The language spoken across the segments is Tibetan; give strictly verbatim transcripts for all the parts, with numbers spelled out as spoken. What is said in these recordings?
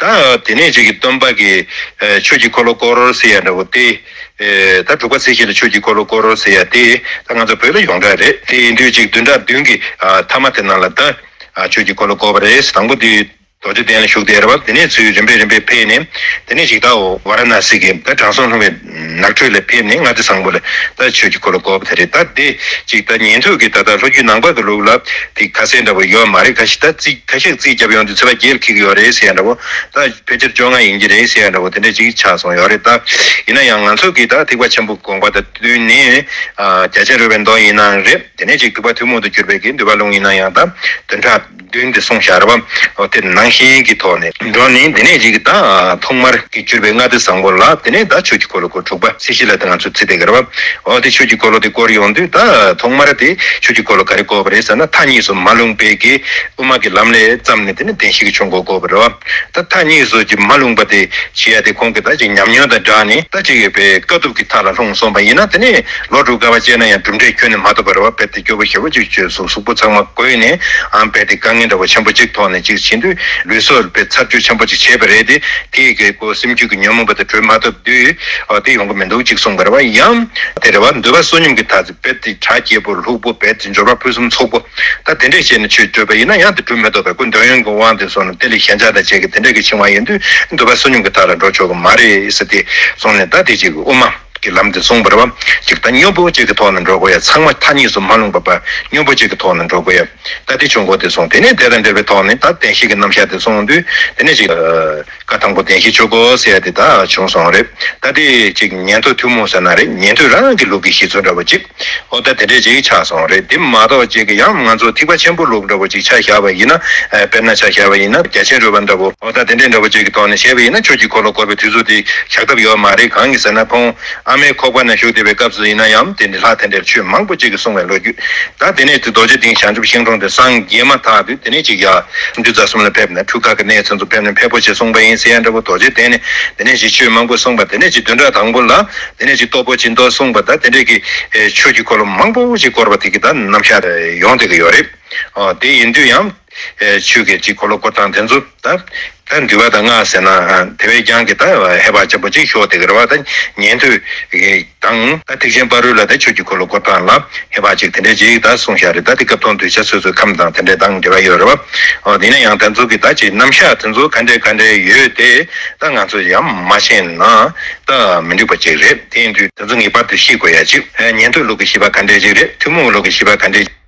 ད་དེ་ནས་ཅིག་གི་སྟོན་པ་གི་ཆོས་ཀྱི་འཁོར་ལོ་བསྐོར་ཟེར་ཡ་འདྲ་བོ་དེ། ད་དྲུག་པ་ཚེས་བཞི་ལ་ཆོས་ཀྱི་འཁོར་ལོ་བསྐོར་ཟེར་ཡ་དེ་ད་ང་ཚོ་བོད་ལ་ཡོངས་གྲགས་རེད། དེ་ཡིན་དུས་ཅིག་བདུན་ཕྲག་བདུན་གི་མཐའ་མ་དེ་ནང་ལ་ད་ཆོས་ཀྱི་འཁོར་ལོ་བསྐོར་བ་རེད། དང་པོ་དེ་རྡོ་རྗེ་གདན་ལ་བཞུགས་བསྡད་རེད་བ། དེ་ནས་ཚུར་རིམ་པས་རིམ་པས་ཕེབས་ནས་དེ་ནས་ཅིག་ད་ཝཱ་ར་ཎ་སི་གི་ད་དྲང་སྲོང་ལྷུང་བའི་ནགས་ཁྲོད་ལ་ཕེབས་ནས་མངའ་སྡེ་བཟང་པོ་ལ་ད་ཆོས་ཀྱི་འཁོར་ལོ་བསྐོར་བ་དེ་རེད། ད་དེ་ཅིག་ད་ཉན་ཐོས་ཀྱི་ད་ལྟ་ལྷོ་རྒྱུད་ནང་པ་གི་ལུགས་ལ་དེ་ཁ་གསལ་འདྲ་བོ་ཡོད་མ་རེད། ཁ་ཤས་ད་རྩིས་ཁ་ཤས་རྩིས་རྒྱབ་ཡོང་དུས་ཚོད་པ་རྒྱལ་ཁེགས་ཡོད་རེད་ཟེར་ཡ་འདྲ་བོ། ད་ཕལ་ཆེར་བཅོ་ལྔ་ཡིན་གྱི་རེད་ཟེར་ཡ་འདྲ་བོ་དེ་འདྲ་ཅིག་ཆགས་སོང་ཡོད་རེད། ད་ཡིན་ན་ཡང་ང་ཚོ་གི་ད་ཐེག་པ་ཆེན་པོ་དགོངས་པ་དང་བསྟུན་ནས་རྒྱ་ཆེན་རོལ་པའི་མདོ་ཡིན་ནའང་རེད། དེ་ནས་ཅིག་ཐེག་པ་ཐུན་མོང་དུ་གྱུར་པའི་གི་འདུལ་བ་ལུང་ཡིན་ན་ཡང་ད་བདུན་ཕྲག་བདུན་དེ་གསུངས་བཞག་རེད་བ། འོ་དེ་ནང་བཞིན་གྱི་ཐོག་ནས་འགྲོ་ནས་དེ་ནས་ཅིག་ད་ཐོག་མར་གྱི་གྱུར་པའི་མངའ་སྡེ་བཟང་པོ་ལ་དེ་ནས་ད་ཆོས་ཀྱི་འཁོར་ལོ་སྐོར་དྲུག་པ་ཚེས་བཞི་ལ་ད་ང་ཚོ་བརྩི་བསྡད་ཀྱི་རེད་བ། འོ་དེ་ཆོས་ཀྱི་འཁོར་ལོ་དེ་བསྐོར་ཡོང་དུས་ད་ཐོག་མར་དེ་ཆོས་ཀྱི་འཁོར་ལོ་ག་རེ་བསྐོར་བ་རེད་ཟེར་ན། མཐའ་གཉིས་སུ་མ་ལྷུང་བའི་གི་དབུ་མ་གི་ལམ་ལས་བརྩམས་ནས་དེ་ནས་བདེན་བཞི་གི་ཆོས་འཁོར་བསྐོར་བ་རེད་བ། ད་མཐའ་གཉིས་སུ་ཅིག་མ་ལྷུང་པ་དེ་བྱེད་ཡ་དེ་ཁོང་གི་ད་ཅིག་ཉམས་མྱོང་དང་སྦྲགས་ནས་ད་ཅིག་ཡོད་པའི་དཀའ་ཐུབ་ཀྱི་མཐའ་ལ་ལྷུང་སོང་བ་ཡིན་ན་དེ་ནས་ལོ་དྲུག་དཀའ་བ་སྤྱད་ན་ཡང་གྲུབ་འབྲས་ཁྱོན་ནས་མ་ཐོབ་པ་རེད་བ། དཔེ་དེ་སྐྱོ་པོ་ཞེ་པོ་ཅིག་བྱོས་སོང་། གཟུགས་པོ་ཚང་མ་གོས་ནས་ཨང་དཔེ་དེ་དཀའ་ངལ་འདྲ་བོ་ཆེན་པོ་ཅིག་ཐོག་ནས་ཅིག་བྱེད་དུས་ལུས་སྲོག་དཔེ་ཚར་གཅོད་ཆེན་པོ་ཅིག་བྱས་པ་རེད་དེ། དེའི་གི་ཁོ་སེམས་རྒྱུད་ཀྱི་ཉོན་མོངས་པ་དེ་གྲོལ་མ་ཐུབ་དུས་ཨ་དེ་ཡོང་གི་མི་འདུག་ཅིག་གསུངས་པ་རེད་བ། ཡང་དེ་རེད་བ། འདུལ་བ་བསོད་སྙོམས་ཀྱི་མཐའ་ཚེ་དཔེ་དེ་གྲ་རྒྱས་པོ་ལྷུག་པོ་དཔེ་དེ་འབྱོར་པ་ཕུན་སུམ་ཚོགས་པོ། ད་དེ་འདྲས་བྱས་ནས་ཆོས་སྤྲོས་པ་ཡིན་ན་ཡང་དེ་གྲུབ་མི་ཐུབ་པས། ཁོ་འདོད་ཡོན་གྱི་དབང་དུ་སོང་ནས་དེ་ལས་ཞེན་ཆགས་དང་བཅས་ཀྱི་དེ་འདྲས་ཀྱི་འཆིང་བ་ཡིན་དུས་འདུལ་བ་བསོད་སྙོམས་ཀྱི་མཐའ་ལ་འགྲོ་ཆོག་གི་མ་རེད་ཟེར་ཏེ་སོང་ནས་ད་དེ་ཅིག་དབུ་མ་གི་ལམ་དེ་གསུངས་པ་རེད་བ། ཅིག་ད་སྙོམས་པོ་ཅིག་གི་ཐོག་ནས་འགྲོ་དགོས་ཡ། ཚང་མ་མཐའ་གཉིས་སུ་མ་ལྷུང་པ་པ་སྙོམས་པོ་ཅིག་གི་ཐོག་ནས་འགྲོ་དགོས་ཡ། ད་དེ་ཆོས་འཁོར་དེ་གསུངས། དེ་ནས་དེ་དང་འབྲེལ་བའི་ཐོག་ནས་ད་བདེན་བཞི་གི་རྣམ་གཞག་དེ་གསུངས་དུས་དེ་ནས་ཅིག་བཀའ་དང་པོ་བདེན་བཞི་ཆོས་འཁོར་ཟེར་ཡ་དེ་ད་བྱུང་སོང་རེད། ད་དེ་ཅིག་ཉན་ཐོས་ཐུན་མོང་ཟེར་ན་རེད། ཉན་ཐོས་རང་གི་ལུགས་ཀྱི་གཞི་མཚོན་འདྲ་བོ་ཅིག་འོ་ད་དེ་འདྲས་ཅིག་ཆགས་སོང་རེད། དེ་མ་གཏོགས་ཅིག་གི་ཡང་ང་ཚོ་ཐེག་པ་ཆེན་པོ་ལུགས་འདྲ་བོ་ཅིག་ཆ་བཞག་པ་ཡིན་ན། ཨ་དཔེར་ན་ཆ་བཞག་པ་ཡིན་ན་རྒྱ་ཆེན་རོལ་པ་འདྲ་བོ། འོ་ད་དེ་འདྲས་འདྲ་བོ་ཅིག་གི་ཐོག་ནས་བཤད་པ་ཡིན་ན་ཆོས་ཀྱི་འཁོར་ལོ་བསྐོར་བའི་དུས་ཚོད་དེ་བཞག་ཐབས་ཡོད་མ་རེད། གང་གི་ཟེར་ན་ཁོང་ཨ་མའི་ཁོག་པ་ན་བཞུགས་བསྡད་པའི་སྐབས་སུ་ཡིན་ན་ཡང་དེ་འདྲའི་ལྷ་དེ་འདྲས་ཆོས་མང་པོ་ཅིག་གི་གསུང་བའི་ལོ་རྒྱུས། ད་དེ་ནས་དེ་རྡོ་རྗེ་གདན་བྱང་ཆུབ་ཤིང་དྲུང་དེ་སངས་རྒྱས་མ་ཐག་དུས་དེ་ནས་ཅིག་ཡ་འདུལ་རྩ་གསུམ་ལ་ཕེབས་ནས་འཕྲུལ་དགའ་གི་གནས་ཚུན་ཚོ་ཕེབས་ནས་ཕེབས་པོ་ཆེ་གསུངས་པ་ཡིན་ཟེར་ཡ་འདྲ་བོ། རྡོ་རྗེ་གདན་ནས་དེ་ནས་ཅིག་ཆོས་མང་པོ་གསུངས་པ། དེ་ནས་ཅིག་བདུན་ཕྲག་དང་པོ་ལ་དེ་ནས་ཅིག་སྟོབས་པོ་ཆེ་མདོ་གསུངས་པ། ད་དེ་འདྲས་ཀྱི་ཨེ་ཆོས་ཀྱི་འཁོར་ལོ་མང་པོ་ཞིག་བསྐོར་བ་དེ་གི་ད་རྣམ་གཞག་ཡོང་བསྡད་ཀྱི་ཡོད་རེད། ཨོ་དེ་ཡིན་དུས་ཡང་ཨེ་ཆོས་ཀྱི་ཅིག་འཁོར་ལོ་བསྐོར་སྟངས་དེ་ཚོ་ད་ད་འདུལ་བ་དང་སྔགས་ཟེར་ན་ཨ་དེ་བས་ཀྱང་གི་ད་ཧེ་བག་ཆེན་པོ་ཅིག་ཤོར་བསྡད་ཀྱི་རེད་བ། ད་ཉན་ཐོས་ཀྱི་དང་ད་ཐེག་ཆེན་བར་དུ་ལ་ད་ཆོས་ཀྱི་འཁོར་ལོ་བསྐོར་སྟངས་ལ་ཧེ་བག་ཅིག་དེ་འདྲས་ཅིག་ད་གསུངས་བཞག་རེད། ད་དེ་སྐབས་དོན་གདུལ་བྱ་སོ་སོའི་ཁམས་དང་དེ་འདྲས་དང་འབྲེལ་བ་ཡོད་རེད་བ། ཨོ་དེ་ནས་ཡང་དེ་ཚོ་གི་ད་ཅིག་རྣམ་གཞག་དེ་ཚོ་ག་འདྲས་ག་འདྲས་ཡོད་དེ། ད་ང་ཚོ་ཡང་མ་ཤེས་ན་ད་མི་འགྲིག་པ་ཅིག་རེད། དེ་ཡིན་དུས་དེ་ཚོ་ངེས་པར་དུ་ཤེས་དགོས་ཡ་ཅིག་ཨ་ཉན་ཐོས་ལུགས་ཀྱི་བཞི་པ་ག་འདྲས་ཅིག་རེད། ཐུན་མོང་ལུགས་ཀྱི་བཞི་པ་ག་འདྲས།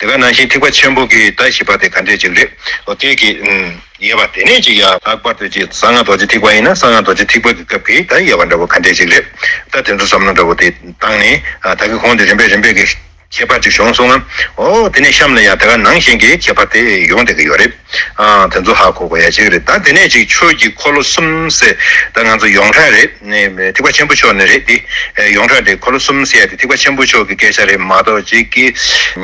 དེ་ག་ནང་བཞིན་ཐེག་པ་ཆེན་པོ་གི་ད་བཞི་པ་དེ་ག་འདྲས་ཅིག་རེད། འོ་དེ་གི་ཨུམ་ཡོད་པ་དེ་ནས་ཅིག་ཡ་ལྷག་པར་དུ་ཅིག་གསང་སྔགས་རྡོ་རྗེ་ཐེག་པ་ཡིན་ན་གསང་སྔགས་རྡོ་རྗེ་ཐེག་པ་གི་སྐབས་ཀྱི་ད་ཡོད་པ་འདྲ་བོ་ག་འདྲས་ཅིག་རེད། ད་དེ་ཚོ་བསམ་བློ་འདྲ་བོ་དེ་བཏང་ནས་ཨ་ད་གི་གོང་དུ་རིམ་པས་རིམ་པས་ཀྱི་ཁྱད་པར་ཅིག་བྱུང་སོང་ང་། འོ་དེ་ནས་གཤམ་ལ་ཡང་དེ་ག་ནང་བཞིན་གྱི་ཁྱད་པར་དེ་ཡོང་བསྡད་ཀྱི་ཡོད་རེད། ཨ་དེ་ཚོ་ཧ་གོ་དགོས་ཡ་ཅིག་རེད། ད་དེ་ནས་ཅིག་ཆོས་ཀྱི་འཁོར་ལོ་གསུམ་ཟེར་ད་ང་ཚོ་ཡོངས་གྲགས་རེད། ནས་ཐེག་པ་ཆེན་པོ་ཕྱོགས་ནས་རེད་དེ། ཨེ་ཡོངས་གྲགས་རེད། འཁོར་ལོ་གསུམ་ཟེར་ཡ་དེ་ཐེག་པ་ཆེན་པོ་ཕྱོགས་ཀྱི་སྐད་ཆ་རེད་མ་གཏོགས་ཅིག་གི་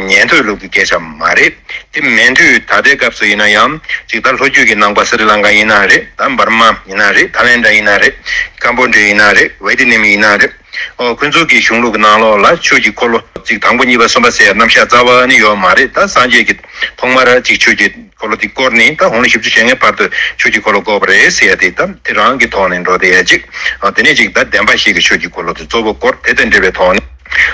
ཉན་ཐོས་ལུགས་ཀྱི་སྐད་ཆ་མ་རེད། དེ་མིན་དུས་ད་ལྟའི་སྐབས་སུ་ཡིན་ན་ཡང་ཅིག་ད་ལྷོ་རྒྱུད་ཀྱི་ནང་པ་སི་རི་ལང་ཀ་ཡིན་ན་རེད། ད་འབར་མ་ཡིན་ན་རེད། ཐའི་ལེན་ཌ་ཡིན་ན་རེད། ཀམ་བོ་ཌི་ཡ་ཡིན་ན་རེད། ཝེ་ཏི་ནམ་ཡིན་ན་རེད། ཨོ་ཁོ་ཚོ་གི་གཞུང་ལུགས་ཀྱི་ནང་ལོགས་ལ་ཆོས་ཀྱི་འཁོར་ལོ་ཅིག་དང་པོ་གཉིས་པ་གསུམ་པ་ཟེར་ཡ་རྣམ་གཞག་རྩ་བ་ནི་ཡོད་མ་རེད། ད་སངས་རྒྱས་ཀྱི་ཐོག་མར་ཅིག་ཆོས་ཀྱི་འཁོར་ལོ་དེ་བསྐོར་ནས་ད་འོང་ལོ་བཞི་བཅུ་ཞེ་ལྔའི་བར་དུ་ཆོས་ཀྱི་འཁོར་ལོ་བསྐོར་བ་རེད་ཟེར་ཡ་དེ་ད་དེ་རང་གི་ཐོག་ནས་འགྲོ་བསྡད་ཡ་ཅིག་ཨ་དེ་ནས་ཅིག་ད་བདེན་པ་བཞི་གི་ཆོས་ཀྱི་འཁོར་ལོ་དེ་གཙོ་བོ་བསྐོར། དེ་དང་འབྲེལ་བའི་ཐོག་ནས་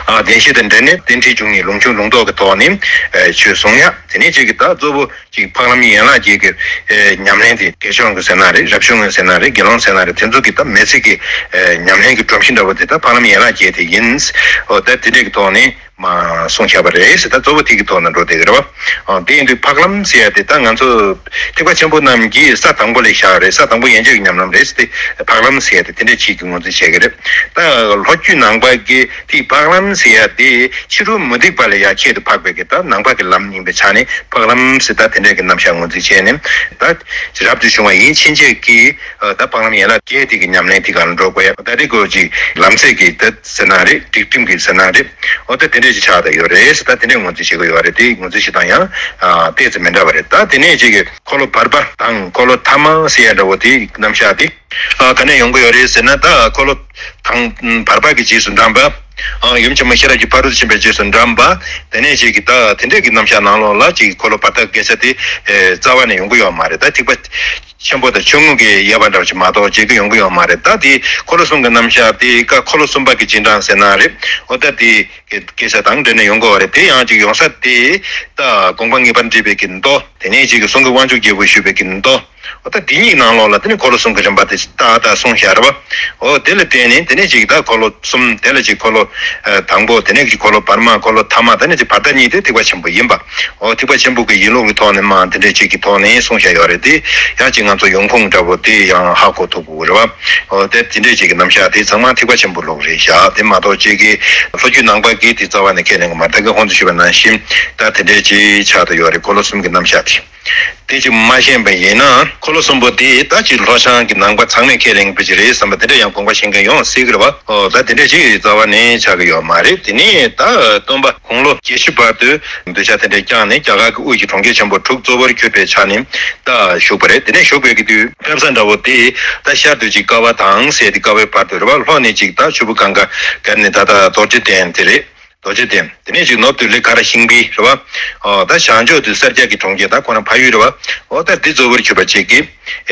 ཨ་བདེན་བཞི་དང་འབྲེལ་ནས་རྟེན་འབྲེལ་འབྱུང་གནས་ལུང་འབྱུང་ལུང་རྟོགས་ཀྱི་ཐོག་ནས་ཨ་ཆོས་གསུང་ཡ། དེ་ནས་ཅིག་གི་ད་གཙོ་བོ་ཅིག་འཕགས་ལམ་ཡན་ལག་བརྒྱད་ཀྱི་ཨ་ཉམས་ལེན་དེ་དགེ་སྦྱོང་གི་ཟེར་ན་རེད། རབ་བྱུང་གི་ཟེར་ན་རེད། དགེ་སློང་ཟེར་ན་རེད། དེ་ཚོ་གི་ད་མི་ཚེ་གི་ཨ་ཉམས་ལེན་གྱི་སྒྲོམ་གཞི་འདྲ་བོ་དེ་ད་འཕགས་ལམ་ཡན་ལག་བརྒྱད་དེ་ཡིན། ཨོ་ད་དེ་འདྲས་ཀྱི་ཐོག་ནས། མ་གསུངས་བཞག་པ་རེད་ཟེར། ད་གཙོ་བོ་དེ་གི་ཐོག་ནས་འགྲོ་བསྡད་ཀྱི་རེད་བ། ཨ་དེ་ཡིན་དུས་འཕགས་ལམ་ཟེར་ཡ་དེ་ད་ང་ཚོ་ཐེག་པ་ཆེན་པོ་རྣམས་ཀྱིས་ས་དང་པོ་ལ་བཞག་རེད། ས་དང་པོ་ཡན་ཆད་ཀྱི་ཉམས་ལེན་རེད་ཟེར་ཏེ་འཕགས་ལམ་ཟེར་ཡ་དེ་དེ་འདྲ་ཅིག་གི་ངོས་འཛིན་བྱེད་ཀྱི་རེད། ད་ལྷོ་རྒྱུད་ནང་པ་གི་དེ་འཕགས་ལམ་ཟེར་ཡ་དེ་ཕྱི་རོལ་མུ་སྟེགས་པ་ལ་ཡ་ཁྱད་དུ་འཕགས་པའི་གི་ད་ནང་པ་གི་ལམ་ཡིན་པའི་ཆ་ནས་འཕགས་ལམ་ཟེར་ད་དེ་འདྲ་གི་རྣམ་གཞག་ངོས་འཛིན་བྱས་ནས་ད་རབ་ཏུ་བྱུང་བ་ཡིན་ཕྱིན་ཆད་ཀྱི་ད་འཕགས་ལམ་ཡན་ལག་བརྒྱད་དེ་གི་ཉམས་ལེན་དེ་ག་ལ་འགྲོ་དགོས་ཡ། ད་དེ་གོ་ཅིག་ལམ་སྲོལ་གྱི་ད་ཟེར་ན་རེད། སྒྲིག་ཁྲིམས་ཀྱི་ཟེར་ན་རེད། འོ་ད་དེ་འདྲས་ཅིག་ཆགས་བསྡད་ཡོད་རེད་ཟེར། ད་དེ་འདྲས་ངོས་འཛིན་བྱེད་དགོས་ཡོད་རེད། དེ་ངོས་འཛིན་བྱེད་སྟངས་ཡང་ཨ་ཏོག་ཙམ་མི་འདྲ་བ་རེད། ད་དེ་ནས་ཅིག་གི་འཁོར་ལོ་བར་པ་དང་འཁོར་ལོ་ཐ་མ་ཟེར་ཡ་འདྲ་བོ་དེ་རྣམ་གཞག་དེ་ ཨ་ག་ནས་ཡོང་གི་ཡོད་རེད་ཟེར་ན། ད་འཁོར་ལོ་དང་བར་པ་གི་རྗེས་སུ་འབྲངས་པ། ཨ་ཡུམ་ཆེན་མོ་ཤེས་རབ་ཀྱི་ཕ་རོལ་ཏུ་ཕྱིན་པའི་རྗེས་སུ་འབྲངས་པ། དེ་ནས་ཅིག་གི་ད་དེ་འདྲས་ཀྱི་རྣམ་གཞག་ནང་ལོགས་ལ་ཅིག་འཁོར་ལོ་བར་དག་བརྒྱད་ཆ་དེ་ཨེ་རྩ་བ་ནས་ཡོང་གི་ཡོད་མ་རེད། ད་ཐེག་པ་ཆེན་པོ་དང་ཆུང་ངུ་གི་དབྱེ་བ་འདྲ་བ་ཅིག་མ་གཏོགས་བྱེད་ཀྱི་ཡོང་གི་ཡོད་མ་རེད། ད་དེ་འཁོར་ལོ་གསུམ་གྱི་རྣམ་གཞག་དེ་ཀ་འཁོར་ལོ་གསུམ་པ་གི་རྗེས་འབྲང་ཟེར་ན་རེད། འོ་ད་དེ་སྐད་ཆ་དང་འབྲེལ་ནས་ཡོང་གི་ཡོད་རེད། དེ་ཡང་ཅིག་ཡོང་ས་དེ་ད་དགོངས་པ་ངེས་པར་འགྲིག་པའི་གི་མདོ། དེ་ནས་ཅིག་གི་གསུང་གི་དབང་ཕྱུག་རྒྱལ་པོས་ཞུས་པའི་གི་མདོ། འོ་ད་འདི་གཉིས་ནང་ལོགས་ལ་དེ་ནི་འཁོར་ལོ་གསུམ་གྱི་རིམ་པ་དེ་ཏག་ཏག་གསུངས་བཞག་རེད་པ། འོ་དེ་ལ་བརྟེན་ནས་དེ་ནས་ཅིག་ད་འཁོར་ལོ་གསུམ་དེ་ལ་ཅིག་འཁོར་ལོ་ཨ་དང་པོ། དེ་ནས་ཅིག་འཁོར་ལོ་བར་མ། འཁོར་ལོ་ཐ་མ། དེ་ནས་ཅིག་བར་དག་གཉིས་དེ་ཐེག་པ་ཆེན་པོ་ཡིན་པ། འོ་ཐེག་པ་ཆེན་པོ་གི་ཡིན་ལུགས་ཀྱི་ཐོག་ནས་མ་དེ་འདྲས་ཅིག་གི་ཐོག་ནས་གསུངས་བཞག་ཡོད་རེད། དེ་ཡང་ཅིག་ང་ཚོ་ཡོང་ཁུངས་འདྲ་པོ་དེ་ཡང་ཧ་གོ་ཐུབ་དགོས་རེད་པ། འོ་དེ་དེ་འདྲས་ཅིག་གི་རྣམ་གཞག་དེ་ཚང་མ་ཐེག་པ་ཆེན་པོའི་ལུགས་རེད་བཞག། དེ་མ་གཏོགས་ཅིག་གི་ལོ་རྒྱུས་ནང་པ་གི་དེ་རྩ་བ་ནས་ཁས་ལེན་གི་མ་རེད། ད་གིན་གོང་དུ་ཞུས་པ་ནང་བཞིན་ད་དེ་འདྲས་ཅིག་ཆགས་བསྡད་ཡོད་རེད། འཁོར་ལོ་གསུམ་གྱི་རྣམ་གཞག་དེ། དེ་ཅིག་མ་ཤེས་པ་ཡིན་ན། འཁོར་ལོ་གསུམ་པོ་དེ་ད་ཅིག་ལྷོ་བྱང་གི་ནང་པ་ཚང་མས་ཁས་ལེན་པ་ཅིག་རེད་བསམ་པ་དེ་འདྲ་ཡང་དགོངས་པ་བཞེས་མཁན་ཡོང་སྲིད་ཀྱི་རེད་པ། ཨོ་ད་དེ་འདྲ་ཅིག་རྩ་བ་ནས་ཆགས་ཀྱི་ཡོད་མ་རེད། དེ་ནས་ད་སྟོན་པ་དགུང་ལོ་བརྒྱད་ཅུ་བར་དུ་གདུལ་བྱ་དེ་འདྲ་བསྐྱངས་ནས་རྒྱ་གར་གྱི་དབུས་ཀྱི་གྲོང་ཁྱེར་ཆེན་པོ་དྲུག་གཙོ་བོར་གྱུར་པའི་ཆ་ནས་ད་བཞུགས་པ་རེད། དེ་ནས་བཞུགས་པའི་གི་དུས་ཕེབས་ས་འདྲ་པོ་དེ་ད་ཤར་དུ་ཅིག་ཀ་བ་དང་ཟེར་དེ་ཀ་བའི་བར་དུ་རེད་པ། ལྷོ་ནས་ཅིག་ད་ཆུ་བོ་གངྒཱ་བརྒལ་ནས་ད་ད་རྡོ་རྗེ་གདན་དེ་རེད། རྡོ་རྗེ་གདན། དེ་ནས་ཅིག་ནུབ་ཏུ་ལི་ཁ་ར་ཤིང་པི་རེད་པ། ཨོ་ད་བྱང་ཕྱོགས་དུ་སེར་སྐྱ་གི་གྲོང་ཁྱེར། ད་ཁོ་རང་ཕ་ཡུལ་རེད་པ། ཨོ་ད་འདི་གཙོ་བོར་གྱུར་པ་ཅིག་གི་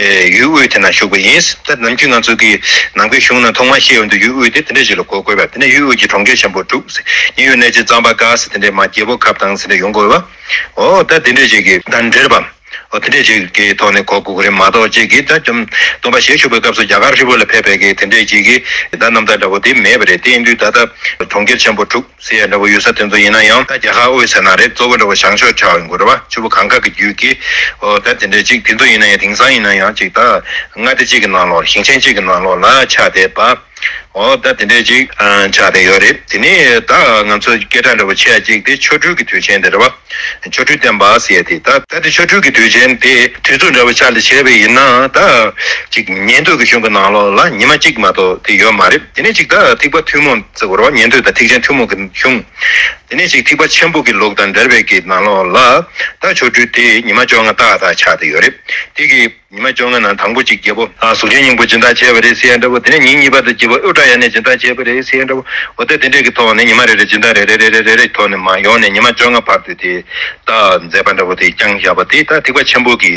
ཨེ་ཡུལ་དབུས་དེ་ན་བཞུགས་པ་ཡིན། ད་ནམ་རྒྱུན་ང་ཚོ་གི་ནང་པའི་གཞུང་ནང་ཐོག་མར་བཤད་ཡོང་དུས་ཡུལ་དབུས་དེ་དེ་འདྲ་ཅིག་ལ་གོ་དགོས་པ། དེ་ནས་ཡུལ་དབུས་ཀྱི་གྲོང་ཁྱེར་ཆེན་པོ་དྲུག་ཟེར། མཉན་ཡོད་གནས་བྱེད་གཙང་པ་ཀ་ཟེར་དེ་འདྲའི་མ་རྒྱལ་པོ་ཁབ་དང་ཟེར་འདྲ་ཡོང་དགོས་པ། ཨོ་ད་དེ་འདྲ་ཅིག་གི་ད་འབྲེལ་པ། ཨོ་དེ་འདྲས་ཅིག་གི་ཐོག་ནས་གོ་དགོས་ཀྱི་རེད། མ་གཏོགས་ཅིག་གིས་ད་ཅུང་སྟོན་པ་ཞལ་བཞུགས་པའི་སྐབས་སུ་རྒྱ་གར་ཧྲིལ་པོ་ལ་ཕེབས་པའི་གི་དེ་འདྲས་ཅིག་གི་ད་རྣམ་ཐར་འདྲ་པོ་དེ་མེད་པ་རེད། དེ་ཡིན་དུས་ད་ལྟ་གྲོང་ཁྱེར་ཆེན་པོ་དྲུག་ཟེར་ཡ་འདྲ་པོ་ཡོད་ས་དེ་ཚོ་ཡིན་ན་ཡང་། ད་རྒྱ་གར་དབུས་ཟེར་ན་རེད། གཙོ་བོ་འདྲ་པོ་བྱང་ཕྱོགས་ཆགས་ཡོང་གི་རེད་པ། ཆུ་བོ་གངྒཱ་གི་རྒྱུད་ཀྱི། ཨོ་ད་དེ་འདྲས་ཅིག་དེ་ཚོ་ཡིན་ན་ཡང་། དེང་སང་ཡིན་ན་ཡང་ཅིག་ད་མངའ་སྡེ་གཅིག་གི་ནང་ལོགས། ཞིང་ཆེན་གཅིག་གི་ནང་ལོགས་ལ་ཆགས་བསྡད་པ། འོ་ད་དེ་འདྲས་ཅིག་ཨ་ཆགས་བསྡད་ཡོད་རེད། དེ་ནས་ད་ང་ཚོ་སྐད་གྲགས་འདྲ་པོ་ཆེ་ཡ་ཅིག་དེ་ཆོ་འཕྲུལ་གྱི་དུས་ཆེན་དེ་རེད་པ། ཆོ་འཕྲུལ་བསྟན་པ་ཟེར་ཡ་དེ། ད་ད་དེ་ཆོ་འཕྲུལ་གྱི་དུས་ཆེན་དེ་དུས་ཚོད་འདྲ་པོ་ཆ་ལ་བྱས་པ་ཡིན་ན། ད་ཅིག་ཉན་ཐོས་ཀྱི་གཞུང་གི་ནང་ལོགས་ལ་ཉི་མ་གཅིག་མ་གཏོགས་དེ་ཡོད་མ་རེད། དེ་ནས་ཅིག་ད་ཐེག་པ་ཐུན་མོང་ཟེར་དགོས་རེད་པ། ཉན་ཐོས་དང་ཐེག་ཆེན་ཐུན་མོང་གི་གཞུང་། དེ་ནས་ཅིག་ཐེག་པ་ཆེན་པོ་གི་ལུགས་དང་འབྲེལ་བའི་གི་ནང་ལོགས་ལ་ད་ཆོ་འཕྲུལ་དེ་ཉི་མ་བཅོ་ལྔ་ཏག་ཏག་ཆགས་བསྡད་ཡོད་རེད། དེ་གི་ཉི་མ་བཅོ་ལྔ་ནང་དང་པོ་གཅིག་རྒྱལ་པོ་ཨ་གཟུགས་ཅན་སྙིང་པོས་སྦྱིན་བདག་བྱས་པ་རེད་ཟེར་ཡ་འདྲ་པོ། དེ་ནས་ཉིན་གཉིས་པ་དུ་རྒྱལ་པོ་ཨུ་ཏྲ་ཡ་ནས་སྦྱིན་བདག་བྱས་པ་རེད་ཟེར་ཡ་འདྲ་པོ། འོ་ད་དེ་འདྲས་ཀྱི་ཐོག་ནས་ཉི་མ་རེ་རེ་སྦྱིན་བདག་རེ་རེ་རེ་རེ་རེ་རེ་ཐོག་ནས་མར་ཡོང་ནས་ཉི་མ་བཅོ་ལྔ་བར་དུ་དེ་ད་མཛད་པ་འདྲ་པོ་དེ་བསྐྱངས་བཞག་པ་དེ་ད་ཐེག་པ་ཆེན་པོ་གི་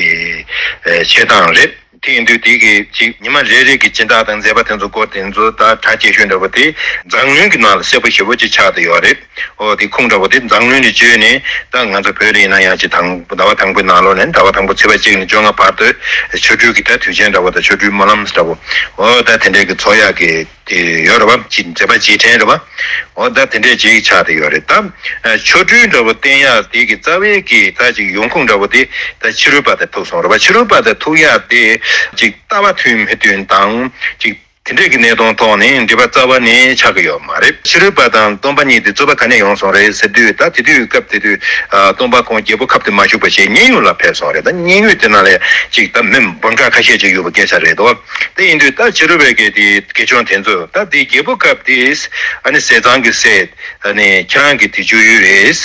ཨེ་བྱེད་སྟངས་རེད། དེ་ཡིན་དུས་དེ་གི་ཅིག་ཉི་མ་རེ་རེ་གི་སྦྱིན་བདག་དང་མཛད་པ་དེ་ཚོ་སྐོར་དེ་ཚོ་ད་གྲ་རྒྱས་ཤོས་འདྲ་པོ་དེ་མཛངས་བླུན་གྱི་ནང་ལ་གསལ་པོ་ཞེ་པོ་ཅིག་ཆགས་བསྡད་ཡོད་རེད། ཨོ་དེ་ཁུངས་འདྲ་པོ་དེ་མཛངས་བླུན་ནས་བརྗོད་ནས། ད་ང་ཚོ་བོད་ལ་ཡིན་ན་ཡང་ཅིག་དང་ཟླ་བ་དང་པོའི་ནང་ལོགས་ནས་ཟླ་བ་དང་པོ་ཚེས་པ་གཅིག་ནས་བཅོ་ལྔ་བར་དུ་ཆོ་འཕྲུལ་གྱི་ད་དུས་ཆེན་འདྲ་པོ་དང་། ཆོ་འཕྲུལ་སྨོན་ལམ་འདྲ་པོ། ཨོ་ད་དེ་འདྲས་ཀྱི་ཚོགས་ཡག་གི་དེ་ཡོད་རེད་པ། ཅིག་མཛད་པ་རྗེས་དྲན་རེད་པ། ཨོ་ད་དེ་འདྲས་ཅིག་ཆགས་བསྡད་ཡོད་རེད། ད་ཆོ་འཕྲུལ་འདྲ་པོ་བསྟན་ཡག་དེ་གི་རྩ་བའི་གི་ད་ཅིག་ཡོང་ཁུངས་འདྲ་པོ་དེ་ད་ཕྱི་རོལ་པ་དང་ཐུག་སོང་རེད་པ། ཕྱི་རོལ་པ་དང་ཐུག་ཡག་དེ་ཅིག་ལྟ་བ་མཐུན་མི་མཐུན་དང་། ཅིག་དེ་འདྲས་ཀྱི་གནས་སྟངས་ཐོག་ནས་འབྲེལ་བ་རྩ་བ་ནས་ཆགས་ཀྱི་ཡོད་མ་རེད། ཕྱི་རོལ་པ་དང་སྟོན་པ་གཉིས་དེ་རྩོད་པ་ག་ནས་ཡོང་སོང་རེད་ཟེར་དུས། ད་དེ་དུས་སྐབས་དེ་དུས་ཨ་སྟོན་པ་ཁོང་རྒྱལ་པོ་ཁབ་ཏུ་མ་བཞུགས་པ་བྱས་མཉན་ཡོད་ལ་ཕེབས་སོང་རེད། ད་མཉན་ཡོད་དེ་ནང་ལ་ཅིག་ད་མི་འབུམ་ཕྲག་ཁ་ཤས་ཅིག་ཡོད་པ་སྐད་ཆ་རེད་དོ། དེ་ཡིན་དུས་ད་ཕྱི་རོལ་པའི་གི་དེ་དགེ་སྦྱོང་དེ་ཚོ། ད་དེ་རྒྱལ་པོ་ཁབ་དེ་ཨ་ནི་ཟས་གཙང་གི་ཟས། ཨ་ནི་ཁྱེད་རང་གི་དེ་སྤྱོད་ཡུལ་རེད།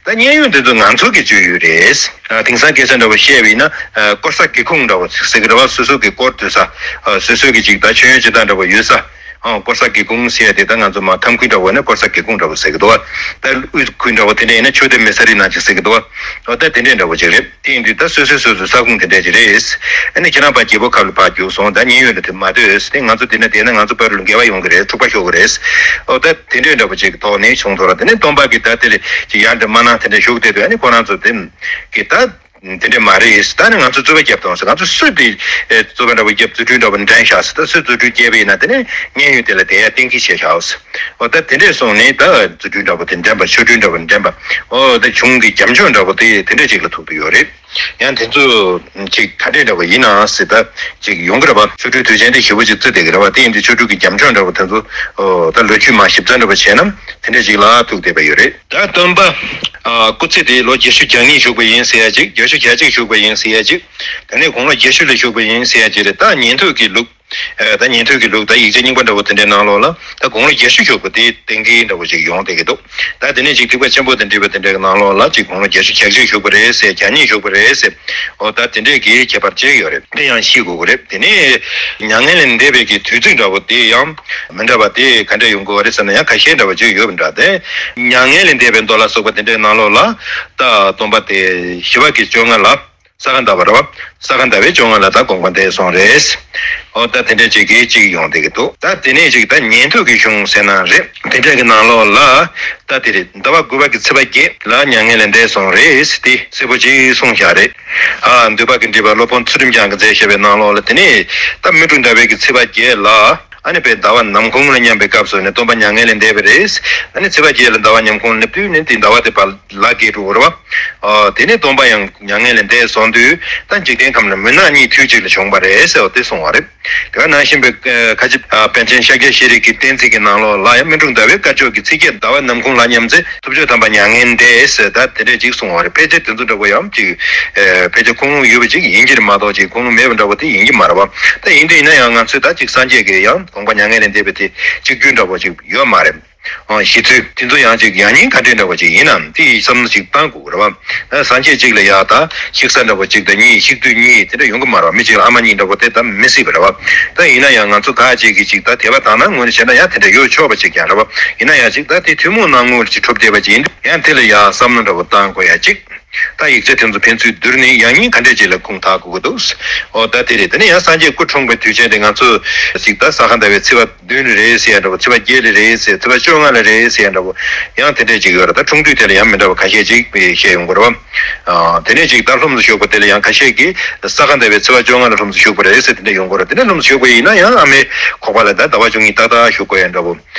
ད་མཉན་ཡོད་འདི་ཚོ་ང་ཚོ་གི་སྤྱོད་ཡུལ་རེད། ཨ་དེང་སང་སྐད་ཆ་འདྲ་པོ་བཤད་པ་ཡིན་ན། ཨ་དཀོར་ཟ་སྒེའུ་ཁུང་འདྲ་པོ་ཟེར་གི་རེད་པ། སོ་སོ་གི་དཀོར་སྡུད་ས། ཨ་སོ་སོ་གི་ཅིག་ད་མཆོད་ཡོན་སྤྱི་དང་འདྲ་པོ་ཡོད་ས། ཨ་དཀོར་ཟ་སྒེའུ་ཁུང་ཟེར་ཡ་དེ་ད་ང་ཚོ་མར་ཁམས་ཁུལ་འདྲ་པོ་ནས་དཀོར་ཟ་སྒེའུ་ཁུང་འདྲ་པོ་ཟེར་གི་འདུག་པ། ད་དབུས་ཁུལ་འདྲ་པོ་དེ་འདྲ་ཡིན་ན་མཆོད་རྟེན་མེ་ས་རི་ནང་ཅིག་ཟེར་གི་འདུག་པ། ཨོ་ད་དེ་འདྲས་འདྲ་པོ་ཅིག་རེད། དེ་ཡིན་དུས་ད་སོ་སོའི་སོ་སོའི་ས་ཁོངས་དེ་འདྲས་ཅིག་རེད། ཨ་ནི་ཁྱེད་རང་ཕར་རྒྱལ་པོ་ཁབ་ལ་ཕར་རྒྱུགས་སོང་། ད་མཉན་ཡོད་ལ་དེ་མ་ལྟོས། དེ་ང་ཚོ་དེ་ན་བསྡད་ན་ང་ཚོ་བར་ལ་འགལ་བ་ཡོང་གི་རེད། འཁྲུག་པ་ཤོར་གི་རེད། ཨོ་ད་དེ་འདྲས་འདྲ་པོ་ཅིག་གི་ཐོག་ནས་བྱུང་ཐོག་ར། དེ་ནས་སྟོན་པ་གིས་ད་དེ་ལ་ཅིག་ཡར་འདྲ་མ་གནང་། དེ་འདྲས་བཞུགས་བསྡད་དུས། ཨ་ནི་ཁོ་རང་ཚོ་དེ་གི་ད་དེ་འདྲས་མ་རེད། ད་ནི་ང་ཚོ་རྩོད་པ་བརྒྱབ་བཏང་ཟེར། ང་ཚོ་སུས་དེ་ཨེ་རྩོད་པ་འདྲ་པོ་བརྒྱབ། རྫུ་འཕྲུལ་འདྲ་པོ་འགྲན་བཞག་ཟེར། ད་སུས་རྫུ་འཕྲུལ་བརྒྱབ་པ་ཡིན་ན་དེ་ནས་མཉན་ཡོད་དེ་ལ་དེ་ཡར་གཏན་འཁེལ་བྱས་བཞག་ཟེར། ཨོ་ད་དེ་འདྲས་སོང་ནས་ད་རྫུ་འཕྲུལ་འདྲ་པོ་དེ་འགྲན་པ། ཆོ་འཕྲུལ་འདྲ་པོ་འགྲན་པ། ཨོ་ད་གཞུང་གི་རྒྱབ་ལྗོངས་འདྲ་པོ་དེ་དེ་འདྲས་ཅིག་ལ་ཐུག་བསྡད་ཡོད་རེད། ཡང་དེ་ཚོ་ཅིག་ག་འདྲས་འདྲ་པོ་ཡིན་ན་ཟེར། ད་ཅིག་ཡོང་གི་རེད་པ། ཆོ་འཕྲུལ་དུས་ཆེན་དེ་ཞེ་པོ་ཅིག་བརྩི་བསྡད་ཀྱི་རེད་པ། དེ་ཡིན་དུས་ཆོ་འཕྲུལ་གྱི་རྒྱབ་ལྗོངས་འདྲ་པོ་དེ་ཚོ། ཨོ་ད་ལོ་རྒྱུས་མར་ཞིབ་ཚགས་འདྲ་པོ་བྱས་ན་དེ་འདྲས་ཅིག་ལ་ཐུག་བསྡད་པ་ཡོད་རེད། ད་སྟོན་པ་ཨ་སྐུ་ཚེ་དེ་ལོ་བརྒྱད་ཅུ་གྱ་གཉིས་བཞུགས་པ་ཡིན་ཟེར་ཡ་ཅིག་བརྒྱད་ཅུ་གྱ་གཅིག་བཞུགས་པ་ཡིན་ཟེར་ཡ་ཅིག་དེ་ནས་དགུང་ལོ་བརྒྱད་ཅུ་ལ་བཞུགས་པ་ཡིན་ཟེར་ཡ་ཅིག་རེད། ད་ཉན་ཐོས་ཀྱི་ལུགས། ཨ་ད་ཉན་ཐོས་ཀྱི་ལུགས་ད་ཡིག་ཆ་རྙིང་པ་འདྲ་བོ་དེ་འདྲའི་ནང་ལོགས་ལ་ད་དགུང་ལོ་བརྒྱད་ཅུ་བཞུགས་པ་དེ་གཏན་འཁེལ་འདྲ་བོ་ཞིག་ཡོང་བསྡད་ཀྱི་འདུག་ད་དེ་ནས་ཅིག་ཐེག་པ་ཆེན་པོ་དང་འབྲེལ་བ་དེ་འདྲའི་ནང་ལོགས་ལ་ཅིག་དགུང་ལོ་བརྒྱད་ཅུ་གྱ་གཅིག་བཞུགས་པ་རེད་ཟེར། གྱ་གཉིས་བཞུགས་པ་རེད་ཟེར། འོ་ད་དེ་འདྲས་ཀྱི་ཁྱད་པར་ཅིག་ཡོད་རེད། དེ་ཡང་ཤེས་དགོས་ཀྱི་རེད། དེ་ནས་མྱ་ངན་ལས་འདས་པའི་གི་དུས་ཚིགས་འདྲ་བོ་དེ་ཡང་མི་འདྲ་བ་དེ་ག་འདྲས་ཡོང་གི་ཡོད་རེད་ཟེར་ན་ཡང་ཁ་ཤས་འདྲ་བ་ཅིག་ཡོད་པ་འདྲ། དེ་མྱ་ངན་ལས་འདས་པའི་མདོ་ལ་སོགས་པ་དེ་འདྲའི་ནང་ལོགས་ལ་ད་སྟོན་པ་དེ་ཞི་བ་གི་བཅོ་ལྔ་ལ། ས་ག་ཟླ་བ་རེད་བ། ས་ག་ཟླ་བའི་བཅོ་ལྔ་ལ་ད་དགོངས་པ་འདས་སོང་རེད། འོ་ད་དེ་འདྲ་ཅིག་གིས་ཅིག་ཡོང་བསྡད་ཀྱི་འདུག་ད་དེ་ནས་ཅིག་ད་ཉན་ཐོས་ཀྱི་གཞུང་ཟེར་ན་རེད། དེ་འདྲ་གི་ནང་ལོགས་ལ་ད་དེ་རེད། ཟླ་བ་དགུ་པ་གི་ཚེས་པ་བརྒྱད་ལ་མྱ་ངན་ལས་འདས་སོང་རེད་ཟེར་དེ་གསལ་པོ་ཅིག་གསུངས་བཞག་རེད། ཨ་འདུས་པ་གི་འགྲེལ་པ་སློབ་དཔོན་ཚུལ་ཁྲིམས་འཆང་གིས་མཛད་བཞག་པའི་ནང་ལོགས་ལ་དེ་ནས་ད་སྨིན་དྲུག་ཟླ་བའི་གི་ཚེས་པ་བརྒྱད་ལ། ཨ་ནི་དཔེ་ཟླ་བ་ནམ་གུང་ལ་མཉམ་པའི་སྐབས་སུ་ནི་སྟོན་པ་མྱ་ངན་ལས་འདས་པ་རེད། ཨ་ནི་ཚེས་པ་བརྒྱད་ལ་ཟླ་བ་ཉམས་གུང་སླེབས་དུས་ནི་དེ་ཟླ་བ་དེ་ཕར་ལ་བརྒལ་འགྲོ་གི་རེད་བ། ཨ་དེ་ནས་སྟོན་པ་ཡང་མྱ་ངན་ལས་འདས་སོང་དུས་ད་འཇིག་རྟེན་ཁམས་ལ་མུན་ནག་གཉིས་དུས་གཅིག་ལ་བྱུང་བ་རེད་ཟེར་བ་དེ་གསུངས་པ་རེད། དེ་ག་ནང་བཞིན་པའི་ཁ་ཆེ་པཎ་ཆེན་ཤཱཀྱ་ཤྲཱི་ཀའི་བསྟན་རྩིས་ཀྱི་ནང་ལོགས་ལ་ཡང་སྨིན་དྲུག་ཟླ་བའི་སྐ་ཅོག་གི་ཚེས་བརྒྱད་ཟླ་བ་ནམ་གུང་ལ་མཉམ་ཚེ་ཐུབ་ཆོས་དམ་པ་མྱ་ངན་འདས་ཟེར་ད་དེ་འདྲས་ཅིག་གསུངས་པ་རེད། ཕལ་ཆེར་དེ་ཚོ་འདྲ་པོ་ཡང་ཅིག་ཕལ་ཆེར་ཁུངས་ལུང་ཡོད་པ་ཅིག་ཡིན་གྱི་རེད་མ་གཏོགས་ཅིག་ཁུངས་ལུང་མེད་པ་འདྲ་པོ་དེ་ཡིན་གྱི་མ་རེད་བ། ད་ཡིན་དུས་ཡིན་ན་ཡང་ང་ཚོས་ད་ཅིག་སངས་རྒྱས་ཀྱི་ཡང་དགོངས་པ་མྱ་ངན་ལས་འདས་པའི་དེ་གཅིག་གྱུར་འདྲ་པོ་ཅིག་ཡོད་མ་རེད། ཨ་ཞི་ཚུལ་དེ་ཚོ་ཡང་ཅིག་ཡང་སྙིང་ག་འདྲས་འདྲ་པོ་ཅིག་ཡིན་ནམ་དེ་ཡི་བསམ་བློ་ཅིག་བཏང་དགོས་རེད་བ། ཨ་སངས་རྒྱས་གཅིག་ལ་ཡ་ད་གཤེགས་ས་འདྲ་པོ་གཅིག་དང་གཉིས་གཤེགས་དུས་གཉིས་དེ་འདྲ་ཡོང་གི་མ་རེད་བ། མི་གཅིག་ལ་ཨ་མ་གཉིས་འདྲ་པོ་དེ་ད་མི་སྲིད་པ་རེད་བ། ད་ཡིན་ན་ཡང་ང་ཚོ་ཁ་ཅིག་གིས་ཅིག་ད་དད་པ་དག་སྣང་ངོས་ནས་བྱས་ན་ཡང་དེ་འདྲ་ཡོད་ཆོག་པ་ཅིག་ཀྱང་རེད་བ། ཡིན་ན་ཡང་ཅིག་ད་དེ་ཐུན་མོང་སྣང་ངོར་ཅིག་གྲུབ་བསྡད་པ་ཅིག་ཡིན་དུས་ཡང་དེ་ལ་ཡ་བསམ་བློ་འདྲ་པོ་བཏང་དགོས་ཡ་གཅིག་ད་ཡིག་ཆ་དེ་ཚོ་ཕན་ཚུན་བསྡུར་ནས་ཡང་སྙིང་ག་འདྲས་ཅིག་ལ་ཁུངས་དག་དགོས་ཀྱི་འདུག་འོ་ད་དེ་རེད། དེ་ནས་ཡང་སངས་རྒྱས་སྐུ་འཁྲུངས་པའི་དུས་ཆེན་དེ་ང་ཚོས་ཅིག་ད་ས་ག་ཟླ་བའི་ཚེས་པ་བདུན་ལ་རེད་ཟེར་ཡ་འདྲ་པོ། ཚེས་པ་བརྒྱད་ལ་རེད་ཟེར། ཚེས་པ་བཅོ་ལྔ་ལ་རེད་ཟེར་ཡ་འདྲ་པོ། ཡང་དེ་འདྲས་ཅིག་ཡོད་རེད། ད་འཁྲུངས་དུས་དེ་ལ་ཡང་མི་འདྲ་བ་ཁ་ཤས་ཅིག་བཤད་ཡོང་གི་རེད་བ། ཨ་དེ་ནས་ཅིག་ད་ལྷུམས་སུ་ཞུགས་པ་དེ་ལ་ཡང་ཁ་ཤས་ཀྱིས་ས་ག་ཟླ་བའི་ཚེས་པ་བཅོ་ལྔ་ལ་ལྷུམས་སུ་ཞུགས་པ་རེད་ཟེར་དེ་འདྲས་ཡོང་གི་རེད། དེ་ནས་ལྷུམས་སུ་ཞུགས་པ་ཡིན་ན་ཡང་ཨ་མའི་ཁོག་པ་ལ་ད་ཟླ་བ་བཅུ་གཉིས་ཏག་ཏག་བཞུགས་དགོས་ཡ་འདྲ་པོ།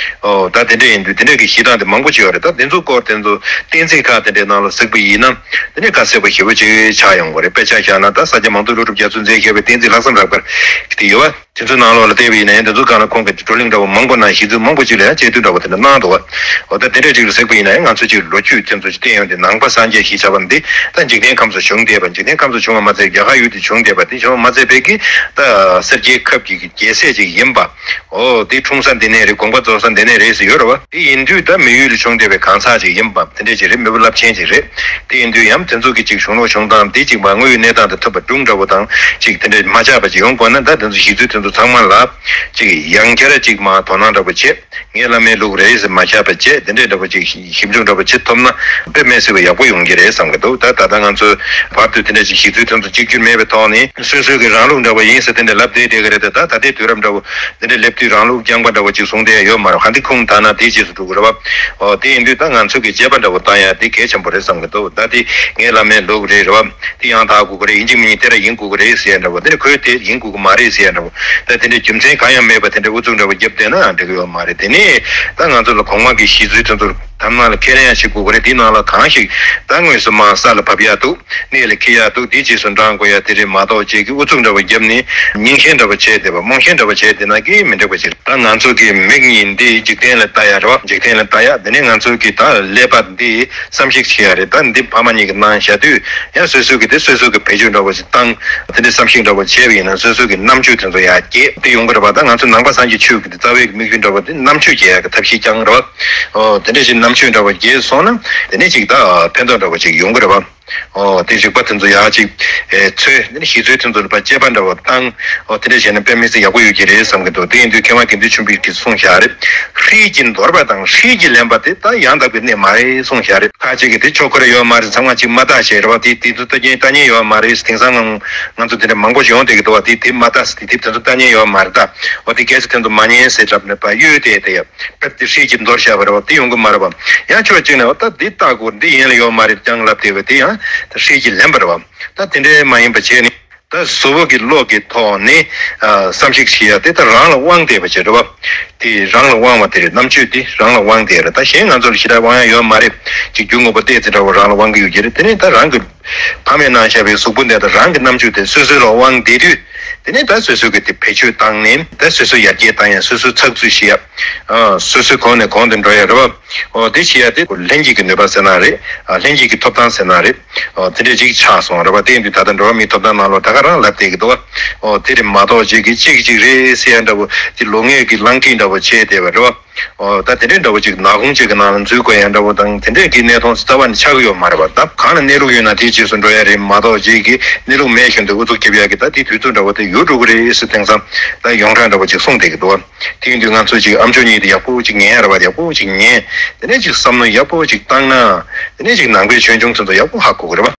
ཨོ་ད་དེ་འདྲ་ཡིན་དུས་དེ་འདྲ་གི་གཞི་གྲངས་དེ་མང་པོ་ཅིག་ཡོད་རེད། ད་དེ་ཚོ་སྐོར་དེ་ཚོ་གཏན་ཚིགས་ཁག་དེ་འདྲའི་ནང་ལ་གཟིགས་པ་ཡིན་ན་དེ་ནས་ཁ་གསལ་པོ་ཞེ་པོ་ཅིག་ཆགས་ཡོང་གི་རེད། དཔེ་ཆ་བཞག་ན་ད་ས་སྐྱ་མང་ཐོས་ཀླུ་སྒྲུབ་རྒྱ་མཚོས་མཛད་བཞག་པའི་གཏན་ཚིགས་ལྷག་བསམ་རགས་པར་དེ་ཡོད་པ། དེ་ཚོའི་ནང་ལོགས་ལ་བལྟས་པ་ཡིན་ན་ཡང་དེ་ཚོའི་སྒང་ལ་ཁོང་གིས་བགྲོ་གླེང་འདྲ་པོ་མང་པོ་གནང་། གཞི་འཛིན་མང་པོ་ཅིག་ལ་ཡང་དཔྱད་བསྡུར་འདྲ་པོ་དེ་འདྲ་གནང་འདུག་བ། འོ་ད་དེ་འདྲ་ཅིག་ལ་གཟིགས་པ་ཡིན་ན་ཡང་ང་ཚོ་ཅིག་ལོ་རྒྱུས་དེ་ཚོ་ཅིག་བལྟས་ཡོང་དུས་ནང་པ་སངས་རྒྱས་ཞེས་བྱ་བ་འདི་ད་འཇིག་རྟེན་ཁམས་སུ་བྱུང་བསྡད་པ། འཇིག་རྟེན་ཁམས་སུ་བྱུང་བ་མ་ཚད་རྒྱ་གར་ཡུལ་དུ་བྱུང་བསྡད་པ། དེ་བྱུང་བ་མ་ཚད་བོད་ཀྱི་ད་སེར་སྐྱའི་ཁབ་ཀྱི་རྒྱལ་སྲས་ཅིག་ཡིན་པ། འོ་དེ་འཁྲུངས་ས་འདི་ནས་རེད། དགོངས་པ་རྫོགས་ས་འདི་ནས་རེད་ཟེར་ཡོད་རེད་བ། དེ་ཡིན་དུས་ད་མི་ཡུལ་ལ་བྱུང་བསྡད་པའི་གང་ཟག་ཅིག་ཡིན་པ་དེ་འདྲས་ཅིག་རེད། མི་བུ་རླབས་ཆེན་ཅིག་རེད། དེ་ཡིན་དུས་ཡང་དེ་ཚོ་གི་ཅིག་གཞུང་ལུགས་གཞུང་སྟངས་དེ་ཅིག་མ་དངོས་ཡོད་གནས་སྟངས་དང་མཐུན་པ་སྒྲུང་འདྲ་པོ་དང་ཅིག་དེ་འདྲས་མ་ཆགས་པ་ཅིག་ཡོང་དགོས་ན་ད་དེ་ཚོ་གཞི་རྩའི་དེ་ཚོ་ཚང་མ་ལ་ཅིག་ཡང་བསྐྱར་ཅིག་མ་དོ་སྣང་འདྲ་པོ་བྱེད། ངའི་བླ་མའི་ལུགས་རེད་ཟེར་མ་ཆགས་པ་བྱས། དེ་འདྲས་འདྲ་པོ་ཅིག་ཞིབ་འཇུག་འདྲ་པོ་བྱེད་ཐུབ་ན་དཔེ་མི་སྲིད་པ་ཡག་པོ་ཡོང་གི་རེད་བསམ་གི་འདུག་ད་ད་ལྟ་ང་ཚོའི་བར་དུ་དེ་འདྲས་ཅིག་གཞི་རྩའི་དོན་དུ་གཅིག་གྱུར་མེད་པའི་ཐོག་ནས་སོ་སོའི་གི་རང་ལུགས་འདྲ་པོ་ཡིན་ཟེར་དེ་འདྲས་ལབ་བསྡད་བསྡད་གི་རེད་དེ། ད་ད་ལྟའི་དུས་རབས་འདྲ་པོ་དེ་འདྲས་སླེབས་དུས་རང་ལུགས་རྐྱང་པ་འདྲ་པོ་ཅིག་བཟུང་བསྡད་ཡོད་མ་རེད། ག་འདི་ཁུངས་དག་ན་དེའི་རྗེས་སུ་འགྲོ་གི་རེད་བ། ཨོ་དེ་ཡིན་དུས་ད་ང་ཚོ་གི་དཔྱད་པ་འདྲ་པོ་བཏང་ཡ་དེ་གལ་ཆེན་པོ་རེད་བསམ་གི་འདུག་ད་དེ་ངའི་བླ་མའི་ལུགས་རེད་རེད་བ། དེ་ཡང་དག་དགོས་ཀྱི་རེད། ཡིན་གཅིག་མིན་གཉིས་དེ་ར་ཡིན་དགོས་ཀྱི་རེད་ཟེར་ཡ་འདྲ་པོ། དེ་ནི་ཁོས་དེ་ཡིན་དགོས་ཀྱི་མ་རེད་ཟེར་ཡ་འདྲ་པོ། ད་དེ་འདྲའི་རྒྱུ་མཚན་གང་ཡང་མེད་པ་དེ་འདྲའི་ཨུ་ཚུགས་འདྲ་པོ་བརྒྱབ་བསྡད་ན་ཡང་འགྲིག་གི་ཡོད་མ་རེད། དེ་ནས་ད་ང་ཚོ་ལ་གོང་མ་གི་གཞི་རྩའི་དོན་དུ་དམ་ནང་ལ་ཁས་ལེན་ཡང་བྱེད་དགོས་ཀྱི་རེད། དེའི་ནང་ལ་གང་ཞིག་ད་དངོས་སུ་མར་ས་ལ་བབས་ཡ་འདུག་གནད་ལ་འཁེལ་ཡ་འདུག་དེའི་རྗེས་སུ་འབྲང་དགོས་ཡ་དེ་རེད་མ་གཏོགས་ཅིག་གི་ཨུ་ཚུགས་འདྲ་པོ་བརྒྱབ་ནས་རྙིང་ཞེན་འདྲ་པོ་བྱས་བསྡད་པ། རྨོངས་ཞེན་འདྲ་པོ་བྱས་བསྡད་ན་གི་མི་འགྲིག་པ་ཞིག་ད་ང་ཚོ་གི་མིག་གཉིས་འདི་འཇིག་རྟེན་ལ་ལྟ་ཡ་རེད་བ། འཇིག་རྟེན་ལ་ལྟ་ཡ། དེ་ནས་ང་ཚོ་གི་ད་ཀླད་པ་འདི་བསམ་གཞིག་བྱེད་ཡ་རེད། ད་འདི་ཕ་མ་གཉིས་ཀྱིས་གནང་བཞག་དུས་ཡང་སོ་སོ་གི་དེ་སོ་སོ་གི་བེད་སྤྱོད་འདྲ་པོ་ཞིག་བཏང་། དེ་འདྲའི་བསམ་གཞིག་འདྲ་པོ་བྱས་པ་ཡིན་ན་སོ་སོ་གི་རྣམ་དཔྱོད་དེ་ཚོ་ཡར་རྒྱས་དེ་ཡོང་གི་རེད་བ། ད་ང་ཚོ་ནང་པ་སངས་རྒྱས་ཆོས་ཀྱི་རྩ་བའི་དམིགས་ཡུལ་འདྲ་པོ་དེ་རྣམ་དཔྱོད་རྒྱས་ཡག་གི་ཐབས་ཤེས་རྐྱང་རེད་བ། ཨོ་དེ་འདྲ་ཞིག་རྣམ་དཔྱོད་འདྲ་པོ་རྒྱས་སོང་ན་དེ་ནས་ཅིག་ད་ཕན་ཐོགས་འདྲ་པོ་ཅིག་ཡོང་གི་རེད་བ། ཨོ་དེ་རིག་པ་དེ་ཚོ་ཡར་ཅིག་ཨེ་འཚོལ། དེ་ནས་གཞི་རྩའི་དོན་དུ་ལ་དཔྱད་པ་འདྲ་པོ་བཏང་། ཨོ་དེ་འདྲ་བྱས་ན་དཔེ་མི་སྲིད་ཡག་པོ་ཡོད་ཀྱི་རེད་བསམ་གི་འདུག་དེ་ཡིན་དུས་མཁས་དབང་དགེ་འདུན་ཆོས་འཕེལ་གྱིས་གསུངས་བཞག་རེད། ཧྲིལ་གྱིས་འདོར་བ་དང་ཧྲིལ་གྱིས་ལེན་པ་དེ་ད་ཡང་དག་པའི་གནས་མ་རེད་གསུངས་བཞག་རེད། ཁ་ཅིག་གིས་དེ་ཆོག་གི་རེད་ཡོད་མ་རེད། ཚང་མ་ཅིག་མ་ལྟ་ཞེས་རེད་བ། དེ་དེ་ཚོ་ལྟ་མཁན་ལྟ་མཁན་ཡོད་མ་རེད། དེང་སང་ང་ང་ཚོ་དེ་འདྲ་མང་པོ་ཞིག་ཡོང་བསྡད་ཀྱི་འདུག་བ། དེ་དེ་མ་ལྟ་ཟེར། དེ་དེ་དེ་ཚོ་ལྟ་མཁན་ཡོད་མ་རེད་ད། འོ་དེ་གལ་སྲིད་དེ་ཚོ་མ་ཉན་ཟེར་གྲབས་ནས་པ་གཡོལ་བསྡད་དེ་ཡ། པར་དེ་ཧྲིལ་གྱིས་འདོར་བཞག་པ་རེད་བ། དེ་ཡོང་གི་མ་རེད་བ། ཡང་ཕྱོགས་གཅིག་ནས་འོ་ད་འདི་ལྟ་དགོས། འདི་ཡིན་ལ་ཡོད་མ་རེད་ཀྱང་ལབ་བསྡད་པ་དེ་ཡང་ད་ཧྲིལ་གྱིས་ལེན་པ་རེད་བ། ད་དེ་འདྲའི་མ་ཡིན་པ་བྱས་ནས་ད་གཟུ་བོ་གི་བློ་གི་ཐོག་ནས་ཨ་བསམ་གཞིག་བྱེད་ཡ་དེ་ད་རང་ལ་དབང་བསྡད་པ་བྱས་རེད་བ། དེ་རང་ལ་དབང་བ་དེ་རེད། རྣམ་དཔྱོད་དེ་རང་ལ་དབང་བསྡད་རེད། ད་གཞན་ང་ཚོ་ལ་ཞེ་དྲག་དབང་ཡ་ཡོད་མ་རེད། ཅིག་རྒྱུ་དངོས་པོ་བལྟས་ཚེ་འདྲ་བོ་རང་ལ་དབང་གི་ཡོད་ཀྱི་རེད། དེ་ནས་ད་རང་གི་ཕ་མས་གནང་བཞག་པའི་གཟུགས་པོ་འདི་དང་རང་གི་རྣམ་དཔྱོད་དེ་སོ་སོ་ལ་དབང་བསྡད་དུས། དེ་ནས་ད་སོ་སོ་གི་དེ་བེད་སྤྱོད་བཏང་ནས་ད་སོ་སོ་ཡར་རྒྱས་བཏང་ཡ། སོ་སོ་ཚགས་ཚུད་བྱེད་ཡ། ཨ་སོ་སོ་གོང་ནས་གོང་དུ་འགྲོ་ཡ་རེད་བ། ཨོ་དེ་བྱེད་ཡ་དེ་ལྷན་སྐྱེས་ཀྱི་ནུས་པ་ཟེར་ན་རེད། ཨ་ལྷན་སྐྱེས་ཀྱི་ཐོབ་ཐང་ཟེར་ན་རེད། ཨོ་དེ་འདྲས་ཅིག་ཆགས་སོང་རེད་བ། དེ་ཡིན་དུས་ད་ལྟ་འགྲོ་བ་མིའི་ཐོབ་ཐང་ནང་ལོགས་ད་ རང་ལབ་བསྡད་ཀྱི་འདུག་བ། ཨོ་དེ་རེད་མ་གཏོགས་ཅིག་གི་གཅིག་གཅིག་རེད་ཟེར་ཡ་འདྲ་པོ་དེ་ལོ་ངས་ཀྱི་ལང་ཀིང་འདྲ་པོ་བྱས་བསྡད་པ་རེད་བ། ཨོ་ད་དེ་འདྲའི་འདྲ་པོ་ཅིག་ནག་ཁུང་ཅིག་གི་ནང་ལ་འཛུལ་དགོས་ཡ་འདྲ་པོ་དང་དེ་འདྲའི་གི་གནས་སྟངས་སུ་རྩ་བ་ནས་ཆགས་ཀྱི་ཡོད་མ་རེད་བ། ད་གང་ལ་གནས་ལུགས་ཡོད་ན་དེའི་རྗེས་སུ་འགྲོ་ཡ་རེད་མ་གཏོགས་ཅིག་གི་གནས་ལུགས་མེད་བཞིན་དུ་ཨུ་ཚུགས་རྒྱབ་ཡ་གི་ད་དེ་དུས་ཚོད་འདྲ་པོ་དེ་ཡོལ་འགྲོ་གི་རེད་ཟེར། དེང་སང་ད་ཡོངས་གྲགས་འདྲ་པོ་ཅིག་གསུངས་བསྡད་ཀྱི་འདུག་བ། དེ་ཡིན་དུས་ང་ཚོས་ཅིག་ཨ་མཆོག་གཉིས་དེ་ཡག་པོ་ཅིག་ཉན་ཡ་རེད་བ། ཡག་པོ་ཅིག་ཉན། དེ་ནས་ཅིག་བསམ་བློ་ཡག་པོ་ཅིག་བཏང་ན། དེ་ནས་ཅིག་ནང་པའི་ཆོས་འབྱུང་ཚོ་ཚོ་ཡག་པོ་ཧ་གོ་གི་རེད་བ།